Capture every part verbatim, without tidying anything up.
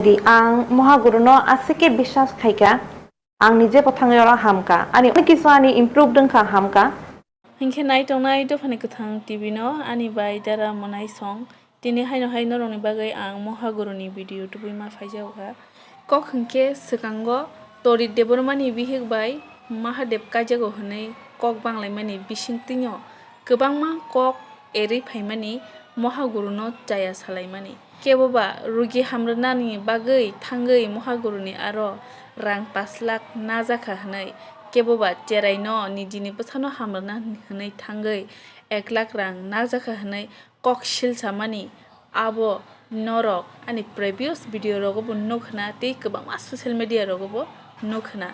Di ang Mohaguruno aswk khe biswas khaikha, ang nije bo thangwi oro hamkha. Ani onek kisu ani improve wngkha, hamkha. Hinkhe nai tongnai Dophani Kwthang T V no ani bai Dara Monai song. Tini haino hai norokni bagwi ang Mohaguruni video tubui ma phaijago kha. Kok hinkhe swkango Torit Debbarmani bihik bai Mahadev kaijago hwnwi kok banglaimani bisingtwino kwbangma kok erwi phaimani Mohaguruno chaya salaimani. Keboba rugi hamrwnani bagwi thangwi Mohaguruni aro rang pash lakh najakha hwnwi, keboba cheraino nijini bwsano hamrwna hwnwi thangwi ek lakh rang najakha hwnwi kok silsamani abo norok ani previous video rogo bo nukna tei kwbangma social media rogo bo nukna.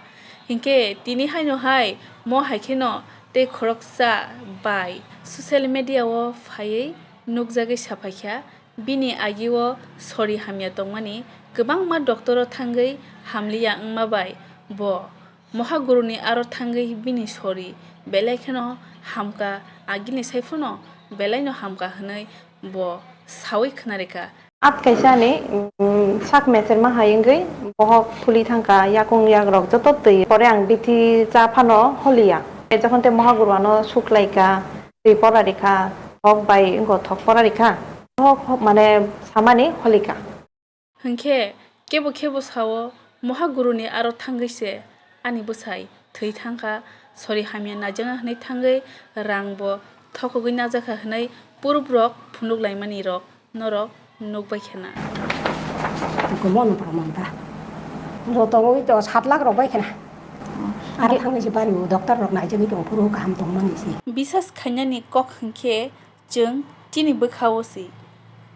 Hinkhe tini haino hai mo hai kheno tei khoroksa bai social media o phaiwi nukjagwi saphaikha, bini agio sori hamya tongmani, kwbangma doctor o thangwi hamliya wngma bai bo Mohaguruni aro thangwi bini sori belai kheno hamkha, agini sai phano belaino hamkha hwnwi bo sawi khwnarikha. At kaisa ni, mm, sak meser ma hai wngwi bohok thuli thangkha, yakung yakrok joto twi. Pore ang bithi cha phano holiya. Jokhon te Mohaguru ano suklaikha, twi pora rikha, thok bai wngkha thok pora rikha. Bohok mane samani holikha. Hinkhe kebo kebo sao, Mohaguruni aro thangwi se ani bwsai thwi thangkha, sori hamya najakna hwnwi thangwi rang bo thokogwi najakha hwnwi purub rok phunuk laimani rok norok nukbai khena. Kumono pamanta. Joto oi to sat lakh rok bai khena. Aro thangwi se bari o doctor rok naijagwi tong phuru kaham tongmani se. Bisas khainani kok hinkhe Chwng chini bwkha-o si.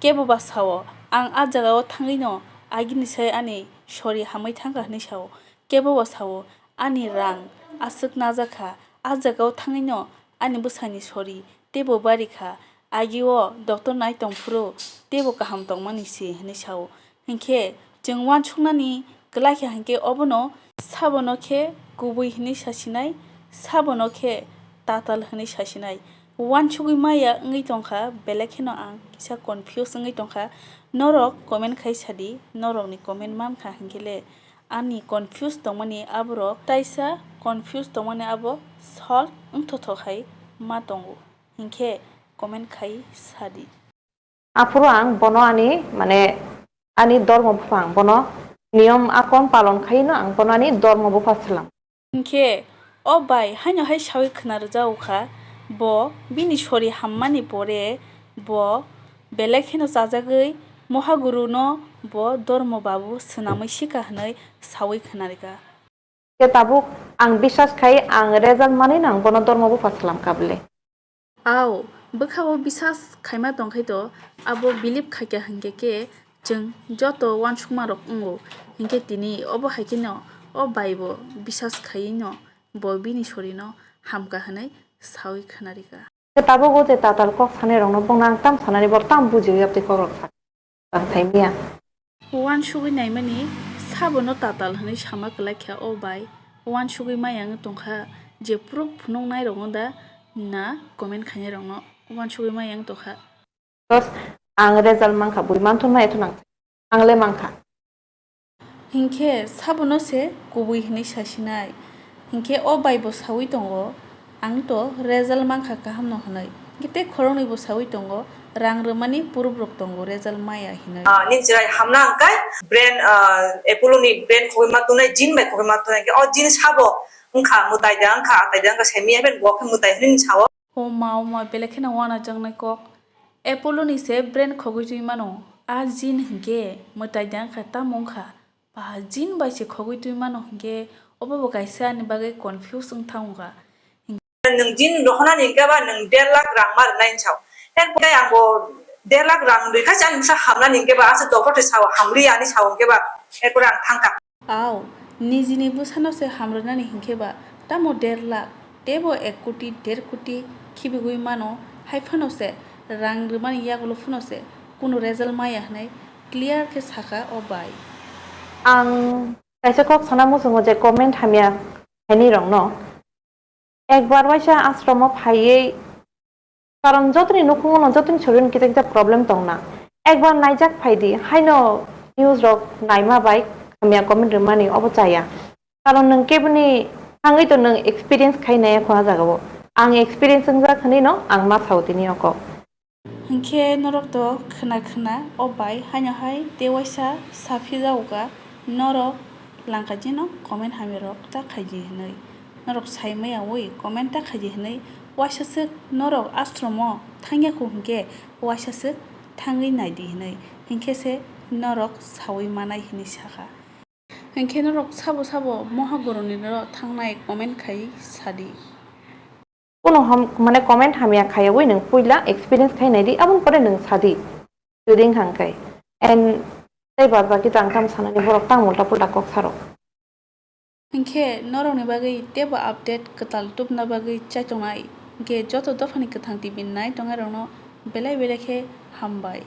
Kebo ba sa-o, "Ang a jaga-o thangwi'-no agini sai ani sori hamwi thang kha," hwnwi sa-o. Kebo ba sa-o, "Ani rang aswk najak kha, a jaga-o thangwi'-no ani bwsani sori teibo bari kha, agi-o doctor nai tong phuru teibo kaham tongmani si," hwnwi sa-o. Hinkhe chwng uansuknani kwlai kha hinkhe obono sabono khe kubui hwnwi sasinai, sabono khe tatal hwnwi sasinai. Uansugwi maya wngwi tongkha, belai kheno ang kisa confuse wngwi tongkha. Norok comment khai sadi, norokni comment mankha hinkhe le ani confuse tongmani aborok, taisa confuse tongmani abo solve wngthothok hai ma tongo, hinkhe comment khai sadi. Aphuru ang bono ani, mane, ani dormo bupha ang bono niyom akon palon khaino ang bono ani dormo bupha swlang. Hinkhe o bai haino hai sawi khna rwjago kha, bo bini sori hammani pore bo belai kheno chajagwi Mohaguru no bo dormo babu swnamwi sika hwnwi sawi khna rwkha. Khe tabuk ang bisas khai ang result manwi no ang bono dormo bupha swlam kha bwle. Ao, bwkha-o bisas khaima tongkhai to, abo believe khaikha hinkhe khe chwng joto uansukmarok wngo. Hinkhe tini obo hai kheno o bai bo bisas khaiwi no bo bini sori no hamkha hwnwi sawi khna rikha. Khe tabuk o je tatal kok sanai rokno bongno ang tam sanani bo tam bujiwi abtwi kokrok sakha. Ang saimanya. Uansugwi naimani sabono tatal hwnwi sama kwlai kha o bai. Uansugwi maya wng tongkha je proof phunuknai rokno da na comment khainai rokno uansugwi maya wng tongkha. Ang result mankha, bui manthokma etho nang. Ang le mankha. Hinkhe sabono se kubui hwnwi sasinai. Hinkhe o bai bo sawi tongo, "Ang to result mankha kaham no," hwnwi. Hinkhe tei khoroknwi bo sawi tongo, "Rang rwmani proof rok tongo, result maya," hinwi. Ah, nini chwrai hamna hwnkhe brain, ah, Apollo ni brain khogwi ma tongnai, gene bai khogwi ma tongnai. Hinkhe o gene sabo wngkha, mwtai da wngkha, atai da wngkha, semi happen bo khe mwtai hwnwi sao. O ma, o ma, belai kheno uanajaknai kok. Apollo ni se brain khogwi twi mano. A gene hinkhe mwtai da wngkha, tamo wngkha. Ba, gene bai se khogwi twi mano hinkhe obo bo kaisa ani bagwi confuse wng thangkha. Nwng gene rohornani hinkhe ba nwng der lakh rang ma rwnai hinwi sao. Erpore ang bo der lakh rang rwkha se ani bwsa hamnani hinkhe ba aswk doctor thwi sao, hamliya hinwi sao hinkhe ba erpore ang thangkha. Ao, nijini bwsano se hamrwnani hinkhe ba tamo der lakh, teibo ek koti, der koti khibigwi mano, hai phano se rang rwmani yagulo phano se kunu result maya hwnwi clear khe sakha o bai. Ang kaisa kok sana muchungo je comment hamya khainai rokno. Ekbar waisa ashromo phaiwi, karon jotoni nukhungo no jotoni sorirno kisa kisa problem tongna. Ekbar naijak phaidi, haino news rok naima bai hamya comment rwmani obo chaya. Karon nwng keboni thangwi to nwng experience khai naiya kho ah jagao. Ang experience wngjak hwnwi no ang ma sao tini o kok. Hinkhe norok to khna khna o bai haino hai tei waisa saphi jago kha norok langkajino comment hamya rok ta khaidi hwnwi. Norok sai maya wi comment ta khaidi hwnwi waisa swk norok ashromo thangya kho hinkhe waisa swk thangwi naidi hwnwi. Hinkhe se norok saui manai hwnwi sakha. Hinkhe norok sabo sabo mohagoroni norok thangnai comment khai sadi. Kuno ham-, mane comment hamya khayawi nwng puila experience khai naidi, aboni pore nwng sadi. Jodi wngkha hwnkhe. And tei bad baki to ang tamo sanani borok tang ulta pulta kok sarok. Hinkhe norokni bagwi teibo update kwtal tubna bagwi chai tongnai. Hinkhe joto dophani kwthang T V nai tongnai rokno belai belai khe hambai.